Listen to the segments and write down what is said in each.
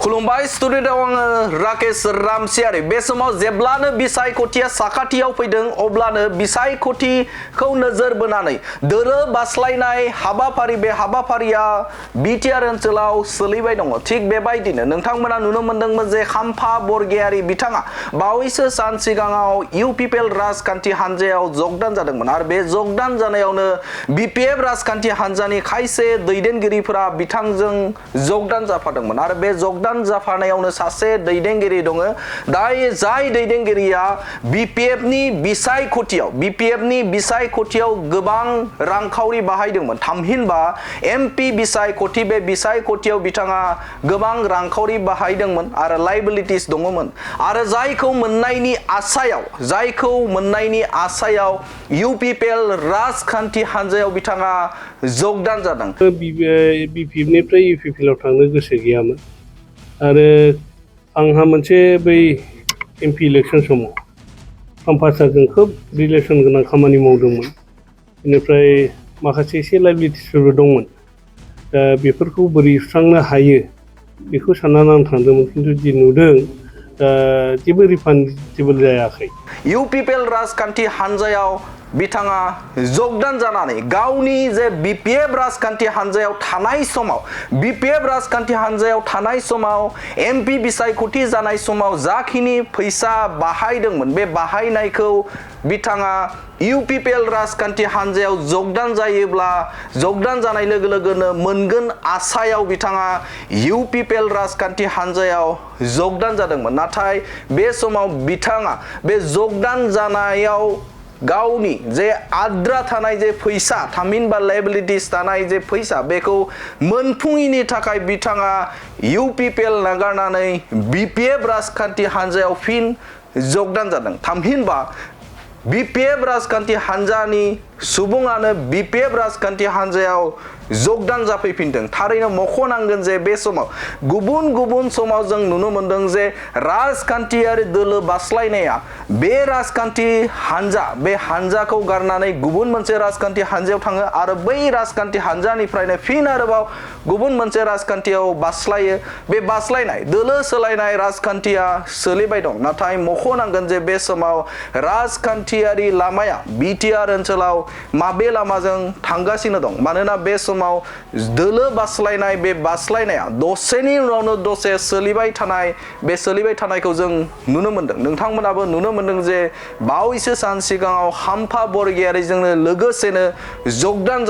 खुलुमबाय स्टुडिय'आव आङो राकेश रामसियारि बे समाव जेब्लानो बिसायख'थिया साखाथियाव फैदों अब्लानो बिसायख'थिखौ नोजोर बोनानै दोलो बास्लायनाय हाबाफारि बे हाबाफारिया बिटिआर ओनसोलाव सोलिबाय दङ। थिग बेबायदिनो नोंथांमोना नुनो मोन्दोंमोन जे खाम्फा बरगयारि बिथाङा बावैसो सान सिगाङाव इउपिपिएल राजखान्थि हानजायाव जगदान जादोंमोन आरो बे जगदान जानायावनो बिपिएफ राजखान्थि हानजानि खायसे दैदेनगिरिफोरा बिथांजों जगदान जाफादोंमोन आरो बे जगदान जाफानायावनो सासे दैदेनगिरि दङ जाय दैदेनगिरिया बिपिएफनि बिसायख'थियाव गोबां रांखावरि बाहायदोंमोन। थामहिनबा एमपि बिसायख'थि बे बिसायख'थियाव बिथाङा गोबां रांखावरि बाहायदोंमोन आरो लायबिलिटिस दङमोन आरो जायखौ मोननायनि आसायाव इउपिपिएल राजखान्थि हानजायाव बिथाङा जगदान जादों। बिपिएफनिफ्राय इउपिपिएलआव थांनो गोसो गैयामोन आरो आंहा मोनसे बै एमपि इलेक्सन समाव खाम्फासारजों खोब रिलेसन गोनां खामानि मावदोंमोन। बेनिफ्राय माखासे एसे लायबिलिटिसफोरबो दंमोन। दा बेफोरखौ बोरै सुस्रांनो हायो बेखौ साननानै आं थांदोंमोन, खिन्थु जि नुदों जेबो रिफान्डेबल जायाखै। इउपिपिएल राजखान्थि हानजायाव बिथाङा जगदान जानानै गावनि जे बिपिएफ राजखान्थि हानजायाव थानाय समाव एमपि बिसायख'थि जानाय समाव जाखिनि फैसा बाहायदोंमोन बे बाहायनायखौ बिथाङा इउपिपिएल राजखान्थि हानजायाव जगदान जानाय लोगो लोगोनो मोनगोन आसायाव बिथाङा इउपिपिएल राजखान्थि हानजायाव जगदान जादोंमोन। नाथाय बे समाव बिथाङा बे जगदान जानायाव गावनि जे आद्रा थानाय जे फैसा थामहिनबा लायबिलिटिस थानाय जे फैसा बेखौ मोनफुङैनि थाखाय बिथाङा इउपिपिएल नागारनानै बिपिएफ राजखान्थि हानजायाव फिन जगदान जादों। थामहिनबा बिपिएफ राजखान्थि हानजानि सुबुङानो बिपिएफ राजखान्थि हानजायाव जगदान जाफैफिनदों। थारैनो मख'नांगोन जे बे समाव गुबुन समाव जों नुनो मोन्दों जे राजखान्थियारि दोलो बास्लायनाया बे राजखान्थि हानजाखौ गारनानै गुबुन मोनसे राजखान्थि हानजायाव थाङो आरो बै राजखान्थि हानजानिफ्रायनो फिन आरोबाव गुबुन मोनसे राजखान्थियाव बास्लायो। बे बास्लायनाय दोलो सोलायनाय राजखान्थिया सोलिबाय दं। नाथाय मख'नांगोन जे बे समाव राजखान्थियारि लामाया बिटिआर ओनसोलाव माबे लामाजों थांगासिनो दं। मानोना बे समाव दोलो बास्लायनाय बे बास्लायनाया दसेनि उनावनो दसे सोलिबाय थानायखौ जों नुनो मोन्दों। नोंथांमोनाबो नुनो मोन्दों जे बावैसो सान सिगाङाव खाम्फा बरगयारिजोंनो लोगोसेनो जगदान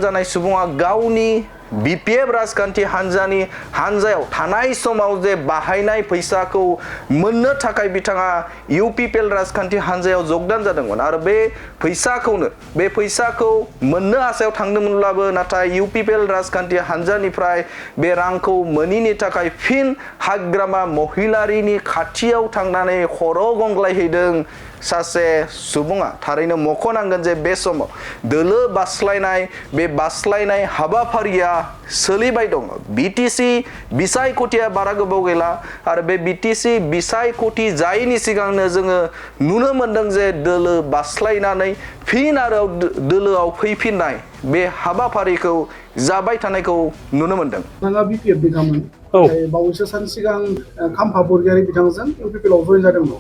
जानाय सुबुङा गावनि बिपिएफ राजखान्थि हानजायाव थानाय समाव जे बाहायनाय फैसाखौ मोननो थाखाय बिथाङा इउपिपिएल राजखान्थि हानजायाव जगदान जादोंमोन आरो बे फैसाखौ मोननो आसायाव थांदोंमोनब्लाबो नाथाय इउपिपिएल राजखान्थि हानजानिफ्राय बे रांखौ मोनैनि थाखाय फिन हाग्रामा महिलारिनि खाथियाव थांनानै खर' गंग्लायहैदों सासे सुबुङा। थारैनो मख'नांगोन जे बे समाव दोलो बास्लायनाय हाबाफारिया सोलिबाय दङ। बिटिसि बिसायख'थिया बारा गोबाव गैला आरो बे बिटिसि बिसायख'थि जायैनि सिगांनो जोङो नुनो मोन्दों जे दोलो बास्लायनानै फिन आरो दोलोआव फैफिननाय बे हाबाफारिखौ जाबाय थानायखौ नुनो मोन्दों। बावैसो सान सिगां खाम्फा बरगयारि बिथांजों इउपिपिएलआव जयेन जादोंमोन।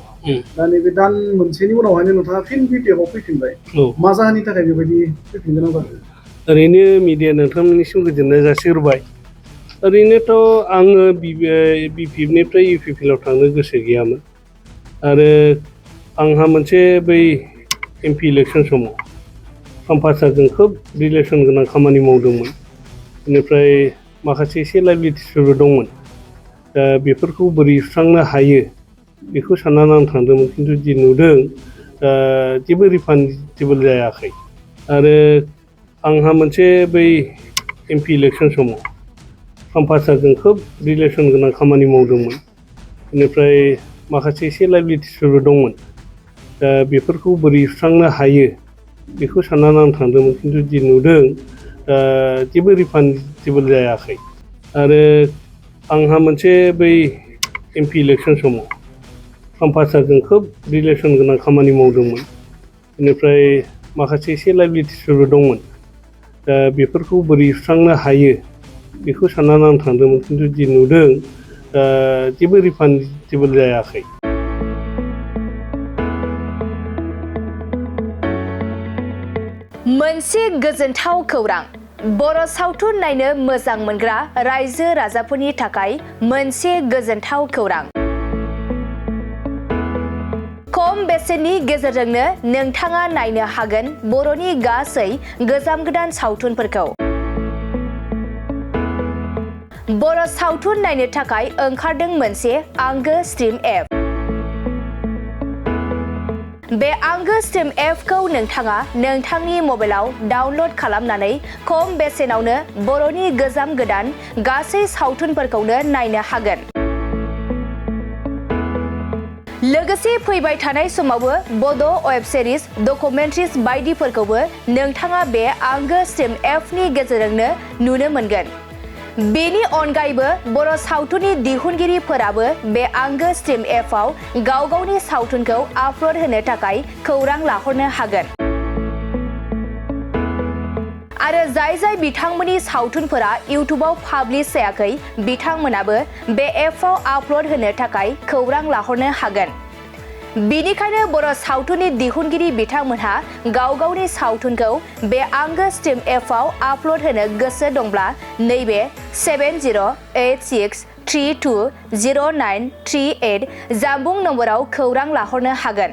दा नैबे दान मोनसेनि उनावहायनो नोंथाङा फिन बिपिएफआव फैफिनबाय। मा जाहोननि थाखाय बेबायदि फैफिननो गोनां जादों? ओरैनो मिडिया नोंथांमोननिसिम गोजोननाय जासिहरबाय। ओरैनोथ' आङो बिपिएफनिफ्राय इउपिपिएलआव थांनो गोसो गैयामोन आरो आंहा मोनसे बै एमपि इलेक्सन समाव खाम्फासारजों खोब रिलेसन गोनां खामानि मावदोंमोन। बेनिफ्राय माखासे एसे लायबिलिटिसफोरबो दंमोन। दा बेफोरखौ बोरै सुस्रांनो हायो बेखौ साननानै आं थांदोंमोन, खिन्थु जि नुदों जेबो रिफान्डेबल जायाखै। आरो आंहा मोनसे बै एमपि इलेक्सन समाव खाम्फासारजों खोब रिलेसन गोनां खामानि मावदोंमोन। बेनिफ्राय माखासे एसे लायबिलिटिसफोरबो दंमोन। दा बेफोरखौ बोरै सुस्रांनो हायो बेखौ साननानै आं थांदोंमोन, खिन्थु जि नुदों जेबो रिफान्डेबल जायाखै। आरो आंहा मोनसे बै एमपि इलेक्सन समाव खाम्फासारजों खोब रिलेसन गोनां खामानि मावदोंमोन। बेनिफ्राय माखासे एसे लायबिलिटिसफोरबो दंमोन। दा बेफोरखौ बोरै सुस्रांनो हायो बेखौ साननानै आं थांदोंमोन खिन्थु जि नुदों जेबो रिफान्डेबल जायाखै। मोनसे गोजोनथाव खौरां बर' सावथुन नायनो मोजां मोनग्रा रायजो राजाफोरनि थाखाय मोनसे गोजोनथाव खौरां। खम बेसेननि गेजेरजोंनो नोंथाङा नायनो हागोन बर'नि गासै गोजाम गोदान सावथुनफोरखौ। बर' सावथुन नायनो थाखाय ओंखारदों मोनसे आंगो स्ट्रिम एप। बे आंगो स्ट्रिम एपखौ नोंथाङा नोंथांनि मबाइलाव डाउनल'ड खालामनानै खम बेसेनावनो बर'नि गोजाम गोदान गासै सावथुनफोरखौनो नायनो हागोन। लोगोसे फैबाय थानाय समावबो बड' वेब सिरिज, डकुमेन्ट्रिज बायदिफोरखौबो नोंथाङा बे आंगो स्ट्रिम एपनि गेजेरजोंनो नुनो मोनगोन। बेनि अनगायैबो बर' सावथुननि दिहुनगिरिफोराबो बे आंगो स्ट्रिम एपआव गाव गावनि सावथुनखौ आपल'ड होनो थाखाय खौरां लाहरनो हागोन। आरो जाय बिथांमोननि सावथुनफोरा इउटुबाव पाब्लिश जायाखै बिथांमोनाबो बे एपआव आपल'ड होनो थाखाय खौरां लाहरनो हागोन। बेनिखायनो बर' सावथुननि दिहुनगिरि बिथांमोनहा गाव गावनि सावथुनखौ बे आंगो स्ट्रिम एपआव आपल'ड होनो गोसो दंब्ला नैबे 7086320938 जानबुं नम्बराव खौरां लाहरनो हागोन।